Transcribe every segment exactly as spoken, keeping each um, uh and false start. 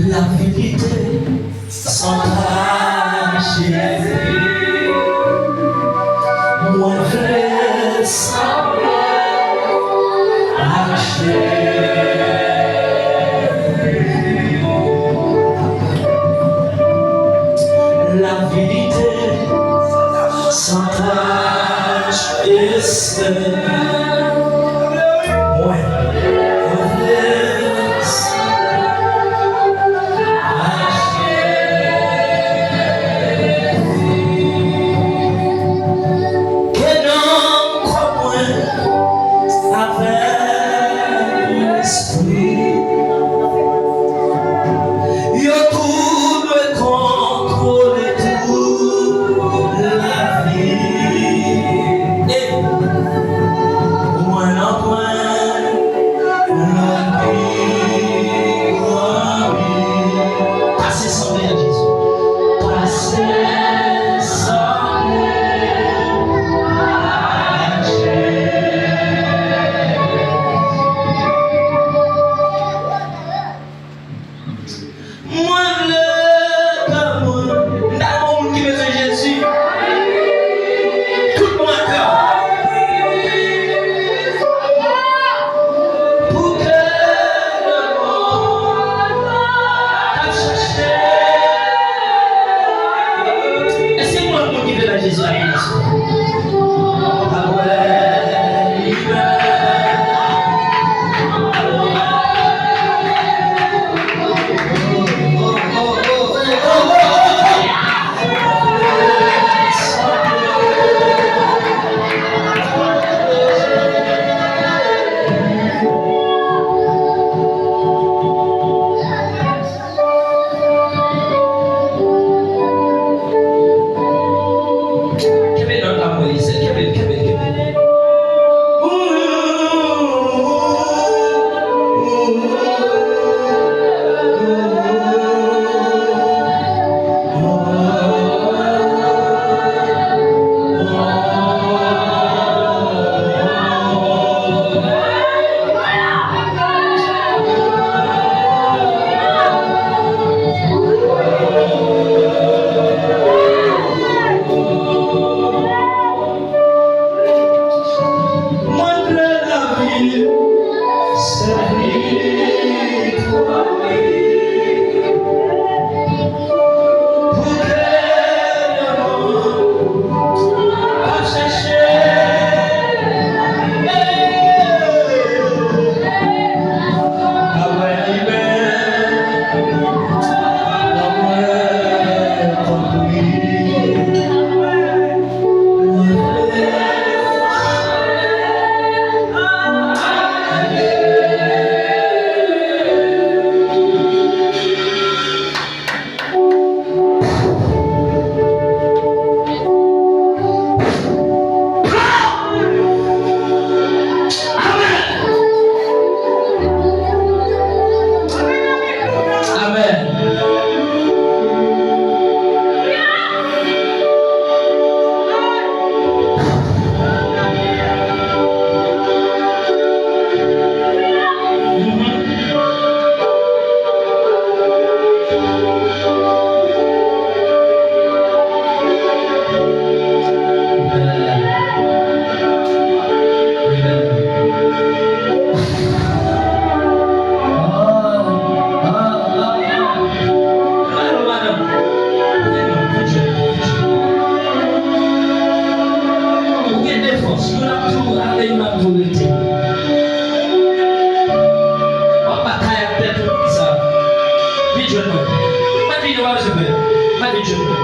Laverite san tache. Mwen vle sanble ak Jezi. Laverite san tache. Mwen, mwen vle mache. Ke nanm kò mwen avèk lespri, yo tou dwe kontwole tout lavi. E mwen nan pwen lanbi, lanbi. Pase sanble ak Jezi. Pase sanble ak Jezi. Mwen vle ke mwen, m ta renmen yon moun ki bezwen Jezi. Tout mwen ka. Pou ke lemonn ap chache. Èske mwen moun ki vle bay Jezi lavi nan sou? Kenbe nòt la, mwen, Lise. Kenbe l, kenbe l, kenbe l. Mwen vle lavi sèvi pou ou. Pou ke lemonn ap chache. Amèn. Ou gen de fòs, youn ap di w ale, youn ap di w rete. W ap batay ak tèt ou, poukisa? Vin jwenn mwen. Mèt vini, w ap jwenn mwen. Mèt vin jwenn mwen.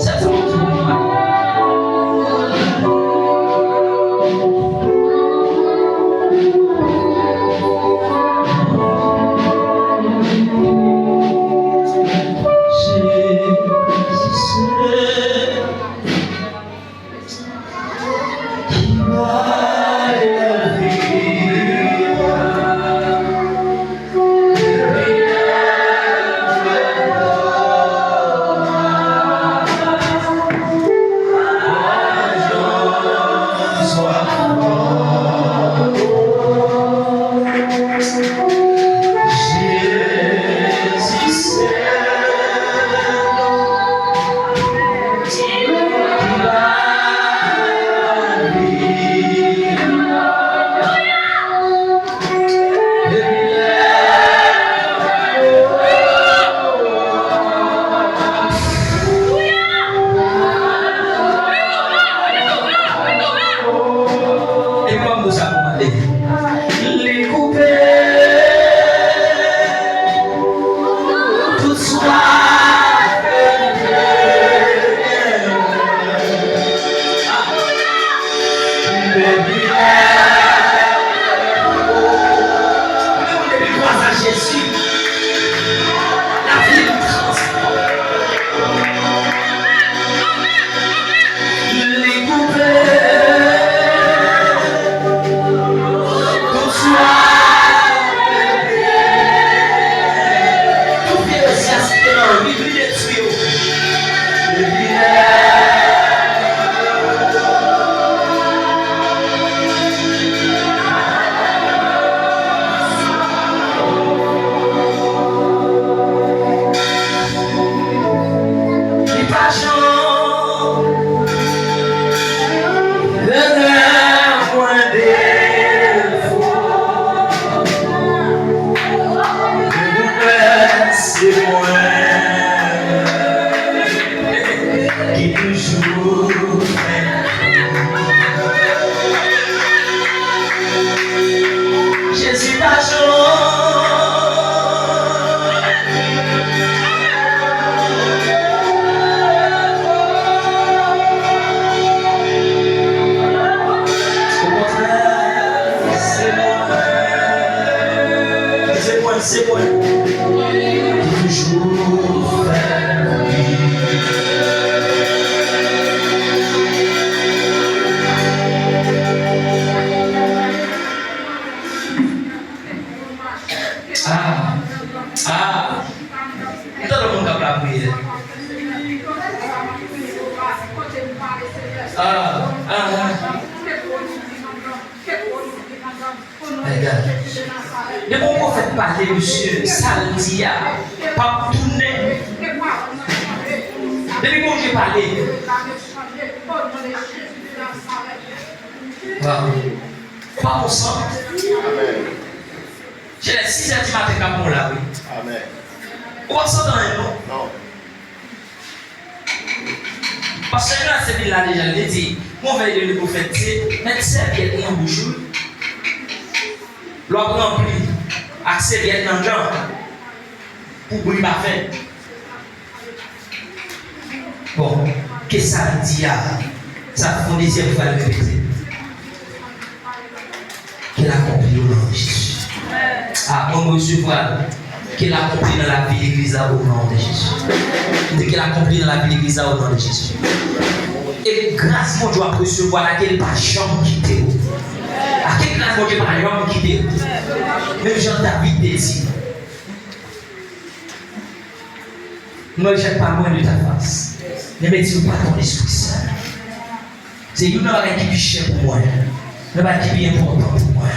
Sa se yon ti moman. Jezi se E kòman nou sa pou mande? Li koupe tout swaf de Depi, depi kwazaj Jezi, lavi m transfòme. Li koupe tout swaf de pye. Tout pye de syas ki te nan vi m, li detwi yo. Li pa janm vle mwen defo. Li wè se mwen ki toujou fè. Jezi pa janm. Okontrè, se mwen. Se mwen, se mwen. Ki toujou fè. Ah, ah. M tande moun k ap lapriyè. Ah, ah, ah. Depi yon pwofèt pale, mesye, sa l di a p ap tounen. Depi Bondye pale. Waw. Ou pa konn san. Se lè sis è di maten k ap bon la, wi. Ou p ap santi anyen, non. Pastè Jonas te vin la deja, li te di, yon vèy de nuit pwofèt, se met sèvyèt nan bouch ou lè w ap ranpli ak sèvyèt nan dan pou bri pa fèt. Bon, ke sa l di a, sa fè yon dezyèm fwa l repete. Ke l akonpli o non de Jezi. Ah, mwen, mwen resevwa l. Ke l akonpli nan lavi legliz la o non de Jezi. M di ke l akonpli nan lavi legliz la o non de Jezi. E gras Bondye w ap resevwa la, ke l pa janm kite w. Ah, ke gras Bondye pa janm kite w. Menm jan David te di, Ne rejette pas loin de ta face. Ne me tire pas ton Esprit Saint. Se youn nan bagay ki pi chè pou mwen, nan bagay ki pi enpòtan pou mwen,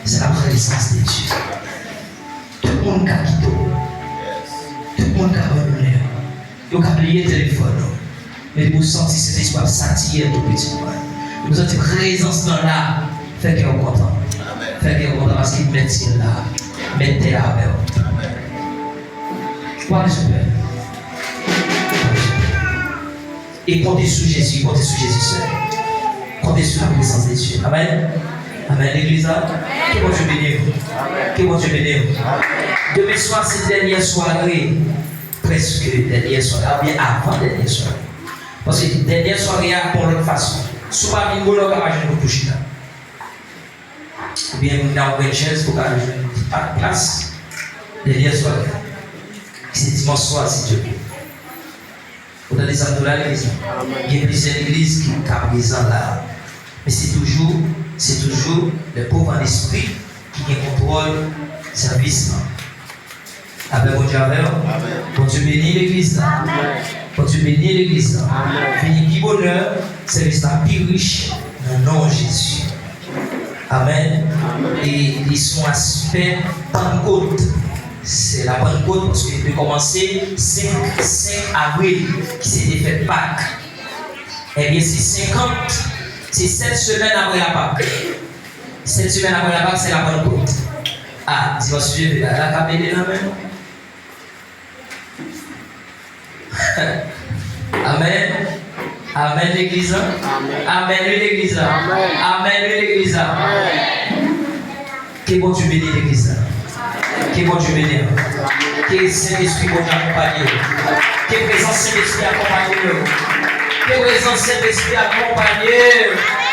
se laprezans de Dye. Tout moun ka kite w, tout moun ka abandonnen w, yo ka bliye telefòn ou, men depi w santi Sentespri ap satire tou pitit mwen, depi w santi prezans lan la, fè kè w kontan, fè kè w kontan paske mèt syèl la, mèt tè a avè w. Ou pa bezwen pè. E konte sou Jezi, konte sou Jezi sèl. Konte sou la prezans de Dye. Amèn. Amèn, legliz la. Ke Bondye beni w. Ke Bondye beni w. Demen swa se dènyè sware, prèske dènyè sware, oubyen avan dènyè sware. Paske dènyè sware a gon lòt fason. Si w pa vin bonè, w ka pa jwenn kote pou chita. Oubyen moun nan yon grenn chèz pou ka jwenn ti pa plas. Dènyè sware. Se dimanch swa, si Dye vle. Ou tande sa m di w la, legliz la? Gen plizyè legliz ki ka prezan la. Men se toujou, se toujou le pov an espri ki gen kontwòl sèvis lan. Lapè Bondye avè w. Bondye beni legliz la. Bondye beni legliz la. Vini pi bonè, sèvis la pi rich nan non Jezi. Amèn. E li se yon aspè Pannkot. Se la Pannkot, paske li te kòmanse senk, senk avril, ki se te fèt Pak. Ebyen, se senkant, se sèt semèn apre la Pak. Sèt semèn apre la Pak, se la Pannkot. A, dimanch Seyè la, la ka mele nan men nou. Amèn. Amèn, legliz la. Amèn, wi, legliz la. Amèn, wi, legliz la. Ke Bondye beni legliz la. Ke Bondye beni w. Ke Sentespri Bondye akonpaye w. Ke prezans Sentespri akonpaye w. Ke prezans Sentespri akonpaye w.